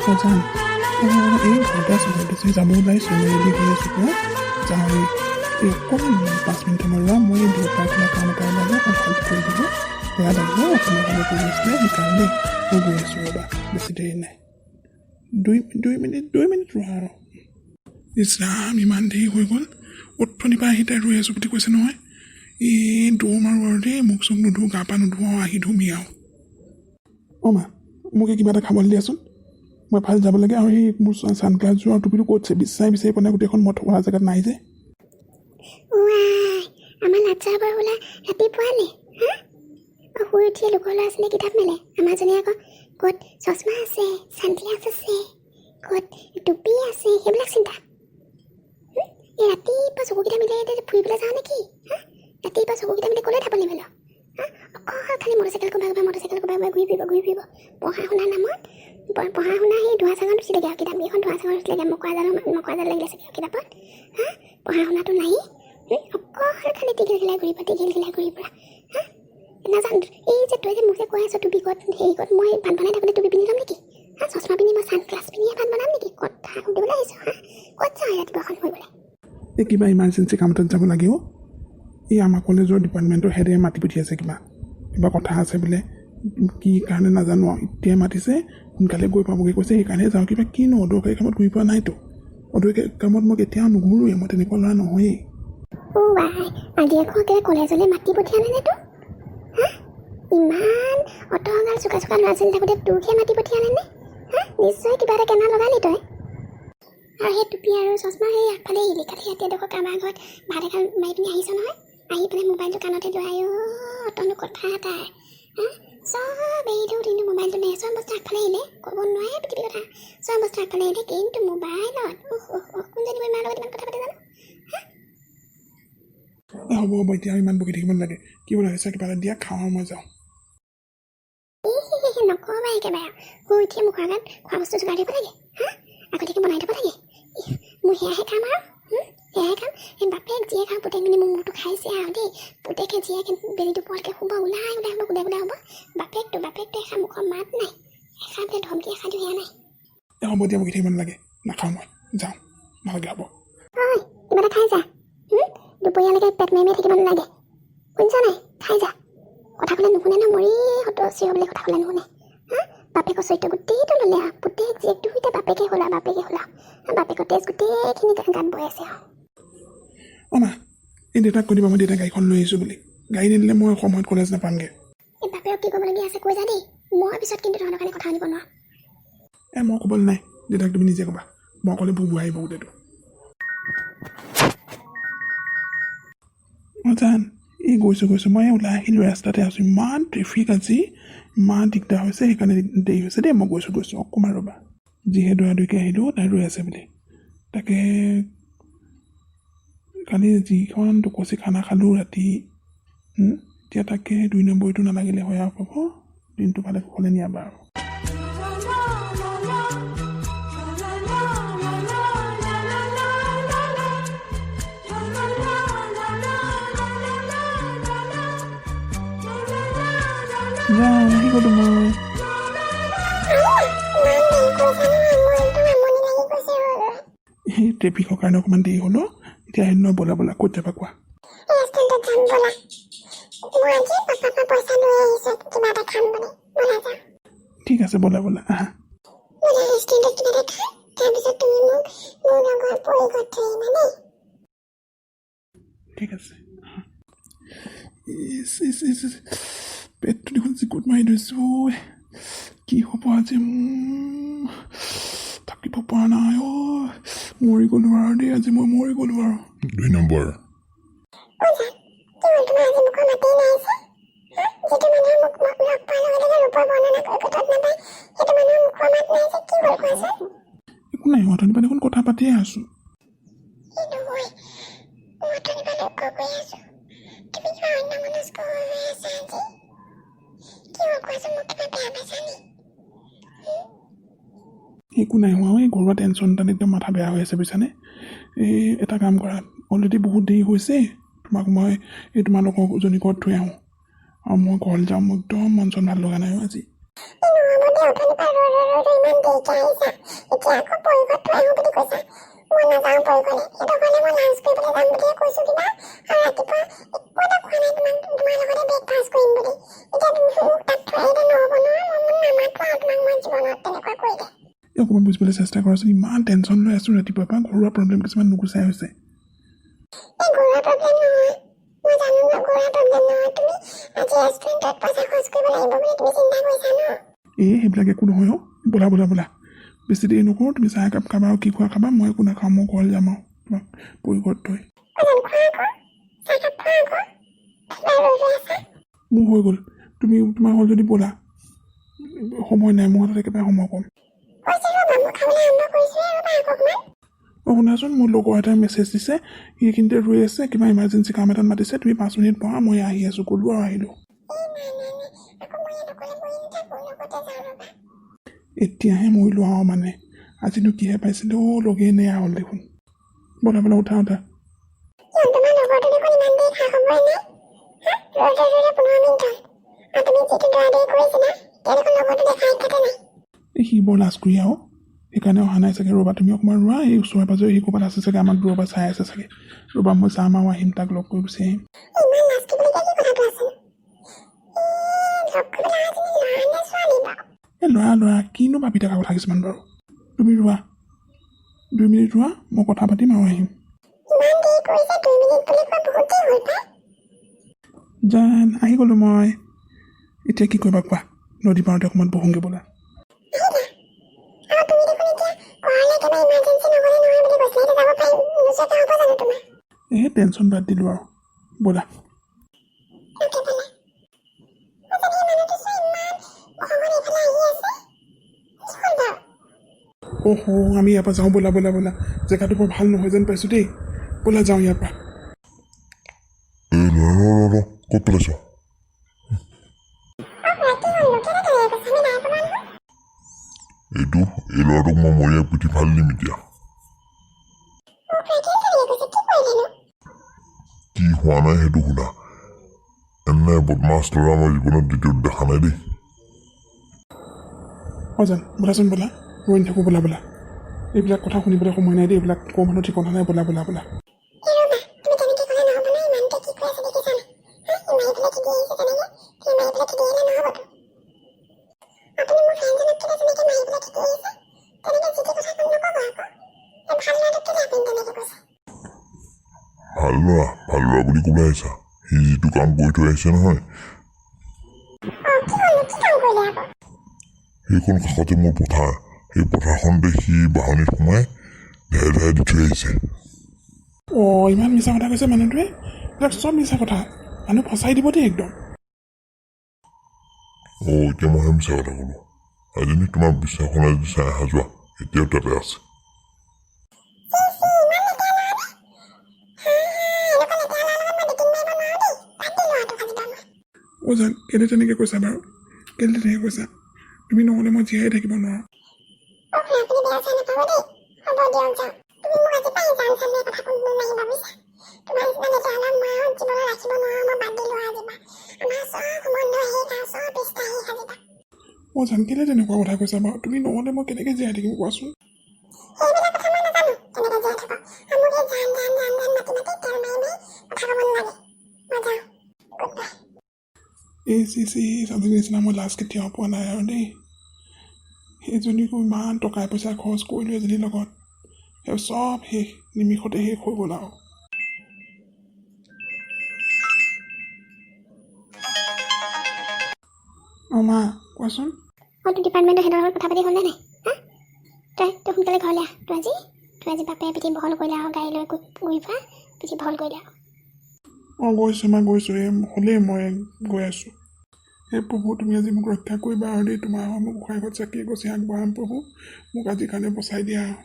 আছা জান? অঁ, এই ঘৰতে আছোঁ, ঘৰতে আছোঁ। যাব ওলাইছোঁ, মই ৰেডি হৈ আছোঁ পূৰা। যাওঁ। এই অকণমান 5 মিনিট সময় লোৱা। মই এই দেউতাৰ কিবা কাম এটা ওলালে, অকণ হেল্প কৰি দিলোঁ। বেয়া লাগিব, অকলে অকলে কৰি আছিলে সেইকাৰণে দেই। মই গৈ আছোঁ, ৰ'বা, বেছি দেৰি নাই। 2 মিনিট, 2 মিনিট ৰোৱা আৰু। ইছ ৰাম, ইমান দেৰি হৈ গ'ল। অথনিৰ পৰা আহি তাই ৰৈ আছোঁ বুলি কৈছে নহয়। এই দৌৰ মাৰোঁ আৰু দেই। মুখ চুখ নুধো, গা পা নুধো আৰু, আহি ধুমি আৰু। অঁ মা, মোক এই কিবা এটা খাবলৈ দিয়াচোন। মই এফালে যাব লাগে আৰু সেই মোৰ ছানগ্লাছযোৰ আৰু টুপিটো ক'ত আছে বিচাৰি বিচাৰি পোৱা নাই গোটেইখন। মই থোৱা জেগাত নাই যে। ৱাই, আমাৰ লাট চাহাবৰ বোলা ৰাতিপুৱালে হা। অঁ, শুই উঠিয়ে লোকৰ ল'ৰা ছোৱালীয়ে কিতাপ মেলে, আমাৰজনী আকৌ ক'ত চশমা আছে, ছানগ্লাছ আছে, ক'ত টুপি আছে, সেইবিলাক চিন্তা। এই ৰাতিপুৱা চকুকেইটা মিলাই এতিয়া ফুৰিবলৈ যাওঁ নেকি হা? ৰাতিপুৱা চকুকেইটা মিলি ক'লৈ ঢাপলি মেল হা? অকল খালি মটৰচাইকেল কোবাই কোবাই, মটৰচাইকেল কোবাই কোবাই ঘূৰি ফুৰিব, ঘূৰি ফুৰিব। পঢ়া শুনাৰ নামত পঢ়া শুনা সেই ধোঁৱা চাঙত উঠিলেগৈ আৰু কিতাপ কেইখন ধোঁৱা চাঙত উঠিলেগৈ। মকৰা জাল, মকৰা জাল লাগিলে চাগে কিতাপত হা। পঢ়া শুনাটো নায়েই। অকল খালি টিঘিল ঘিলাই ঘূৰিব, টিঘিল ঘিলাই ঘূৰি ফুৰা হা। নাজানো, এই যে তই যে মোক যে কৈ আছ টুপি ক'ত, হেৰি ক'ত, মই ভাত বনাই থাকোঁতে টুপি পিন্ধি ল'ম নেকি হা? চশমা পিন্ধি মই ছানগ্লাছ পিন্ধিয়ে ভাত বনাম নেকি? কথা সুধিবলৈ আহিছ হা? ক'ত যাওঁ ৰাতিপুৱাখন ফুৰিবলৈ? এই কিবা ইমাৰ্জেঞ্চি কাম এটাত যাব লাগে অ'। এই আমাৰ কলেজৰ ডিপাৰ্টমেণ্টৰ হেডে মাতি পঠিয়াইছে। কিবা কিবা কথা আছে বোলে, কি কাৰণে নাজানো আৰু। এতিয়াই মাতিছে, সোনকালে গৈ পাবগৈ কৈছে, সেইকাৰণে যাওঁ। কিবা কিনো অদৰকাৰী কামত ঘূৰি পোৱা নাইতো। অদৰকাৰী কামত মই কেতিয়াও নুঘূৰোৱেই, মই তেনেকুৱা ল'ৰা নহয়েই। অ' বাই, আজি আকৌ একেবাৰে কলেজলৈ মাতি পঠিয়ালে নে তোক হা? ইমান অতগাল চোকা চোকা ল'ৰা ছোৱালী থাকোঁতে তোকহে মাতি পঠিয়ালে নে হা? নিশ্চয় কিবা এটা কেনা লগালি তই। আৰু সেই টুপি আৰু চশমা সেই আগফালে এৰিলি। কালি ৰাতি এডোখৰ কাৰোবাৰ ঘৰত ভাত এগাল মাৰি পিনি আহিছ নহয়, আহি পেলাই মোবাইলটো কাণতে লৈ আই অতনো কথা তাৰ হা। চব এৰিলেও কিন্তু মোবাইলটো নাই। চব বস্তু আগফালে এৰিলে, ক'ব নোৱাৰে পৃথিৱীৰ কথা, চব বস্তু আগফালে এৰিলে, কিন্তু মোবাইলত উহ উহ উহ, কোনজনী মাৰ লগত ইমান কথা পাতে জানো? এই হ'ব হ'ব, এতিয়া আৰু ইমান বকি থাকিব নালাগে। কি বনাইছা কিবা এটা দিয়া, খাওঁ আৰু মই যাওঁ। এই নক'বা একেবাৰে আৰু। শুই উঠিয়ে মুখৰ আগত খোৱা বস্তু যোগাৰ দিব লাগে হা, আগতীয়াকৈ বনাই থ'ব লাগে। ইহ, মোৰ সেয়াহে কাম আৰু সেয়াহে কাম। সেই বাপেক জীয়েক আৰু পুতেক মিলি মোৰ মূৰটো খাইছে আৰু দেই। পুতেকে জীয়েকে বেলি দুপৰকৈ শুব, ওলাই ওলাই হ'ব, ওলাই ওলাই হ'ব। বাপেকটো এষাৰ মুখৰ মাত নাই, এষাৰ বোলে ধমকি এষাৰ দিওঁ, সেয়া নাই। এই হ'ব দিয়া, বকি থাকিব নালাগে। নাখাওঁ মই, যাওঁ, নালাগে, হ'ব। হয়, কিবা এটা খাই যা। দুপৰীয়ালৈকে পেট মাৰি মাৰি থাকিব নালাগে, শুনিছ নাই? খাই যা। কথা ক'লে নুশুনে ন, মৰি সত চিঞৰ বুলি কথা ক'লে নুশুনে হা। বাপেকৰ চৰিত্ৰ গোটেইটো ল'লে আৰু। পুতেক জীয়েক দুয়োটা বাপেকে হ'ল আৰু, বাপেকে হ'ল আৰু হা, বাপেকৰ তেজ গোটেইখিনি গাত বৈ আছে আৰু। অঁ মা, এই দেউতাক কৈ দিবা মই দেউতাক গাড়ীখন লৈ আহিছোঁ বুলি। গাড়ী নিদিলে মই সময়ত কলেজ নাপামগৈ। এই বাপেৰক কি ক'বলগীয়া আছে কৈ যা দেই। মই পিছত কিন্তু তহঁতৰ কাৰণে কথা শুনিব নোৱাৰোঁ। এই মই ক'বলৈ নাই, দেউতাক তুমি নিজে ক'বা। মই ক'লে ভুবুৱাই আহিব গোটেইটো। অঁ জান, এই গৈছোঁ গৈছোঁ, মই ওলাই আহিলোঁ, ৰাস্তাতে আছোঁ। ইমান ট্ৰেফিক আজি, ইমান দিগদাৰ হৈছে, সেইকাৰণে দেৰি হৈছে দেই। মই গৈছোঁ গৈছোঁ, অকণমান ৰ'বা। যিহে দৌৰা দৌৰিকৈ আহিলোঁ, তাই ৰৈ আছে বুলি। তাকে কালি যিখন দকচি খানা খালোঁ ৰাতি, এতিয়া তাকে 2 নম্বৰীটো নালাগিলে হয় আৰু। পাব দিনটো ভালে কুশলে নিয়াবা আৰু। যাওঁ, আহি গ'লোঁ মই। ইমান দেৰি কৰিছা নহয়, মোৰ একদম আমনি লাগি গৈছে। সেই ট্ৰেফিকৰ কাৰণে অকণমান দেৰি হ'ল অ'। এতিয়া আহিলোঁ নহয়, ব'লা ব'লা, ক'ত যাবা কোৱা। এই ৰেষ্টুৰেণ্টত যাম ব'লা। মই আজি পাপাৰ পৰা পইচা লৈ আহিছোঁ কিবা এটা খাম বুলি। ব'লা যাওঁ। ঠিক আছে, ব'লা ব'লা, আহা। ব'লা, ৰেষ্টুৰেণ্টত কিবা এটা খাম, তাৰপিছত তুমি মোক মোৰ লগৰ পৰী ঘৰত থৈ আহিবা দেই। ঠিক আছে, আহা। ইচ ইচ ইচ ইচ, পেটটো দেখোন চিকুট মাৰি ধৰিছে ঐ। কি হ'ব আজি মোৰ, থাকিব পৰা নাই অ'। মৰি গ'লোঁ আৰু দেই, আজি মই মৰি গ'লোঁ আৰু। 2 নম্বৰ। অ' জান, কি হ'ল, তোমাৰ আজি মুখৰ মাতেই নাই যে হা? যিটো মানুহৰ মুখ মোক লগ পোৱাৰ লগে লগে ৰূপৰ বৰ্ণনা কৰিব তত নাপায়, সেইটো মানুহৰ মুখৰ মাত নাই যে, কি হ'ল কোৱাচোন? একো নাই, অথনিৰ পৰা দেখোন কথা পাতিয়ে আছোঁ। এই নহয়, মই অথনিৰ পৰা লক্ষ্য কৰি আছোঁ, তুমি কিবা অন্যমনস্ক হৈ হৈ আছা আজি। কি হ'ল কোৱাচোন, মোক কিবা বেয়া পাইছা নি? একো নাই হোৱা। এই ঘৰুৱা টেনশ্যন এটাত একদম মাথা বেয়া হৈ আছে, বুজিছানে? এই এটা কাম কৰা, অলৰেডি বহুত দেৰি হৈছে, তোমাক মই এই তোমালোকৰ জনী ঘৰত থৈ আহোঁ আৰু মই ঘৰলৈ যাওঁ। মোৰ একদম মন চন ভাল লগা নাই অ' আজি। এই নহ'ব দেই, অথনিৰ পৰা ৰৈ ৰৈ ৰৈ ৰৈ ইমান দেৰিকে আহিছা, এতিয়া আকৌ পৰিঘৰত থৈ আহোঁ বুলি কৈছা। মই নাযাওঁ পৰিঘৰলৈ, সিহঁতৰ ঘৰলৈ মই লাঞ্চ কৰিবলৈ যাম বুলিয়ে কৈছোঁ কিবা। আৰু ৰাতিপুৱা একো এটা খোৱা নাই, তোমাক তোমাৰ লগতে ব্ৰেকফাষ্ট কৰিম বুলি। এতিয়া তুমি মোক তাত থৈ আহিলে নহ'ব নহয়। মই নামাতো আৰু তোমাক মই জীৱনত তেনেকুৱা কৰিলে। এই অকণমান বুজিবলৈ চেষ্টা কৰাচোন, ইমান টেনশ্যন লৈ আছোঁ ৰাতিপুৱাৰ পৰা, ঘৰুৱা প্ৰব্লেম কিছুমান নুগুচাই হৈছে। এই ঘৰুৱা প্ৰব্লেম নহয়, মই জানো ন, ঘৰুৱা প্ৰব্লেম নহয়। তুমি আজি ৰেষ্টুৰেণ্টত পইচা খৰচ কৰিব লাগিব বুলি তুমি চিন্তা কৰিছা ন? এই সেইবিলাক একো নহয় অ'। ব'লা ব'লা ব'লা, বেছি দেৰি নকৰোঁ। তুমি চাহ একাপ খাবা আৰু কি খোৱা খাবা, মই একো নাখাওঁ। মই ঘৰলৈ যাম আৰু তোমাক পৰিঘৰত থৈ। অ জান, খোৱা আকৌ, চাহকাপ খোৱা আকৌ, কিবা ৰৈ ৰৈ আছা? মোৰ হৈ গ'ল। তুমি তোমাৰ হ'ল যদি ব'লা, সময় নাই মোৰ হাতত, একেবাৰে সময় কম। কৈছে ৰ'বা, মই খাবলৈ আৰম্ভ কৰিছোহে, ৰ'বা আকৌ অকণমান। অঁ শুনাচোন, মোৰ লগৰ এটাই মেছেজ দিছে, সি এইখিনিতে ৰৈ আছে, কিবা ইমাৰ্জেঞ্চি কাম এটাত মাতিছে। তুমি 5 মিনিট বহা, মই আহি আছোঁ। ক'লোঁ আৰু আহিলোঁ। এই নাই নাই নাই, আকৌ মই ইয়াত অকলে বহি নাথাকোঁ, লগতে যাওঁ ৰ'বা। এতিয়াহে মৰিলোঁ আৰু মানে আজিনো কিহে পাইছিলোঁ অ', লগেই নেৰা হ'ল দেখোন। ব'লা ব'লা, উঠা উঠা। কিয়, তোমাৰ লগৰটো দেখোন ইমান দেৰি খা খবৰে নাই। হা, ৰৈ ৰৈ ৰৈ ৰৈ 15 মিনিট হ'ল, আৰু তুমি যিটো দৌৰা দৌৰি কৰিছিলা, এতিয়া দেখোন লগৰটো দেখা সাক্ষাতে নাই। এই সি বৰ লাজকুৰীয়া অ', সেইকাৰণে অহা নাই চাগে। ৰ'বা, তুমি অকণমান ৰোৱা, এই ওচৰে পাঁজৰে সি ক'ৰবাত আছে চাগে, আমাক দূৰৰ পৰা চাই আছে চাগে। ৰ'বা, মই যাম আৰু আহিম, তাক লগ কৰি গুচি আহিম। ইমান লাজ কৰিবলগীয়া কি কথাটো আছে? এই লগ কৰিবলৈ অহাজনী ল'ৰা নে ছোৱালী বাৰু? এই ল'ৰা ল'ৰা, কিনো ভাবি থকা কথা কিছুমান বাৰু। তুমি ৰোৱা, 2 মিনিট ৰোৱা, মই কথা পাতিম আৰু আহিম। ইমান দেৰি কৰিছে, 2 মিনিট বুলি কোৱা বহুত দেৰি হ'ল পাই। জান, আহি গ'লোঁ মই। এতিয়া কি কৰিবা কোৱা? নদী পাৰতে অকণমান বহোঁগৈ ব'লা। আহিলা আৰু তুমি দেখোন এতিয়া ঘৰলৈ একেবাৰে ইমাৰ্জেঞ্চি নগ'লে নহয় বুলি কৈছিলা, এতিয়া যাব পাৰিম নোযোৱাকৈ হ'ব জানো তোমাৰ? এই টেনশ্যন বাদ দিলোঁ আৰু, ব'লা। অ'কে, ব'লা। অ জান, সেই মানুহটো চোৱা, ইমান খঙত এইফালে আহি আছে, কি হ'ল বাৰু? অ' আমি ইয়াৰ পৰা যাওঁ ব'লা ব'লা ব'লা। জেগাটো বৰ ভাল নহয় যেন পাইছোঁ দেই। ব'লা যাওঁ ইয়াৰ পৰা। এই ৰ ৰ ৰ ৰ, ক'ত পেলাইছ? অ খুৰা, কি হ'লনো? কেলৈ তেনেকৈ কৈছে? আমি নাই পেলোৱা নহয়। এইটো এই ল'ৰাটোক মই মৰিয়াই পিঠি ফালি দিম এতিয়া। অ খুৰা, কেলৈ তেনেকৈ কৈছে? কি কৰিলেনো? কি হোৱা নাই সেইটো শুনা। এনে বদমাছ ল'ৰা মই জীৱনত দ্বিতীয়ত দেখা নাই দেই। অ' জান, ব'লাচোন ব'লা, ৰৈ নাথাকোঁ, ব'লা ব'লা। এইবিলাক কথা শুনিবলৈ সময় নাই দেই, এইবিলাক ক'ৰ মানুহ ঠিকনা নাই। ব'লা ব'লা ব'লা। এই ৰ'বা, তুমি তেনেকৈ ক'লে নহ'ব নহয়। ইমানকৈ কি কৈ আছে দেখিছা নাই? হা, সি মাৰি পেলাই খেদি আহিছে তেনেকৈ, তুমি মাৰি পেলাই খেদি আহিলে নহ'বতো। আপুনি মোৰ ফ্ৰেণ্ডজনক কেলৈ তেনেকৈ মাৰি পেলাই খেদি আহিছে? তেনেকৈ যি টি কথা নক'ব আকৌ। এই ভাল ল'ৰাটোক কেলৈ আপুনি তেনেকৈ কৈছে? ভাল ল'ৰা, ভাল ল'ৰা বুলি ক'বলৈ আহিছা? সি যিটো কাম কৰি থৈ আহিছে নহয়। অঁ, কি হ'লনো? কি কাম কৰিলে আকৌ? সেইখন কাষতে মোৰ পথাৰ, সেই পথাৰখনতে সি বাঁহনিত সোমাই ঢেৰ ঢেৰাই দি থৈ আহিছে। অ', ইমান মিছা কথা কৈছে মানুহটোৱে। এইবিলাক চব মিছা কথা, মানুহ ফচাই দিব দেই একদম। অঁ, এতিয়া মইহে মিছা কথা ক'লোঁ? এজনী তোমাৰ বিছনাখন আজি চাই অহা যোৱা, এতিয়াও তাতে আছে। চি চি, ইমান লেতেৰা ল'ৰা নে? হা হা, এনেকুৱা লেতেৰা ল'ৰাৰ লগত মই ডেটিং মাৰিব নোৱাৰোঁ দেই। বাদ দিলোঁ ল'ৰাটোক আজিৰ পৰা মই। অ' জান, কেলৈ তেনেকৈ কৈছা বাৰু? কেলৈ তেনেকৈ কৈছা? তুমি নহ'লে মই জীয়াই থাকিব নোৱাৰোঁ। অ খুৰা, আপুনি বেয়া চেয়া নাপাব দেই। হ'ব দিয়ক, যাওক। তুমি মোক আজি পৰা জান চান কথা ক'ব নোৱাৰিবা, বুজিছা? তোমাৰ নিচিনা লেতেৰা ল'ৰাক মই আৰু জীৱনত ৰাখিব নোৱাৰোঁ। মই বাদ দিলোঁ আজিৰ পৰা। আমাৰ চব সম্বন্ধ শেষ আৰু চব ৰিষ্টা শেষ আজিৰ পৰা। অ' জান, কেলৈ তেনেকুৱা কথা কৈছা বাৰু? তুমি নহ'লে মই কেনেকৈ জীয়াই থাকিম কোৱাচোন? সেইবিলাক কথা মই নাজানো কেনেকৈ জীয়াই থাক। আৰু মোক এই জান জান জান জান মাতি মাতি তেল মাৰি মাৰি কথা ক'ব নালাগে। মই যাওঁ, গুড বাই। এই চি চি, আজিৰ নিচিনা মই লাজ কেতিয়াও পোৱা নাই আৰু দেই। সেইজনীকো ইমান টকা পইচা খৰচ কৰিলোঁ এজনীৰ লগত, সেই চব শেষ, নিমিষতে শেষ হৈ গ'ল আৰু। অঁ মা, কোৱাচোন। অঁ, তোৰ ডিপাৰ্টমেণ্টৰ হেডৰ লগত কথা পাতি হ'লনে নাই? হা, তই তই সোনকালে ঘৰলৈ আহ। তই আজি বাপেৰে পিঠি বহল কৰিলে আৰু গাড়ী লৈ ঘূৰি ফুৰা পিঠি বহল কৰিলে আৰু। অঁ, গৈছোঁ মা, গৈছোঁ। এই হ'লেই, মই গৈ আছোঁ। হে প্ৰভু, তুমি আজি মোক ৰক্ষা কৰিবা আৰু দেই। তোমাৰ মই গোঁসাই ঘৰত চাকি এগছি আগবঢ়াম। প্ৰভু, মোক আজিৰ কাৰণে বচাই দিয়া আৰু।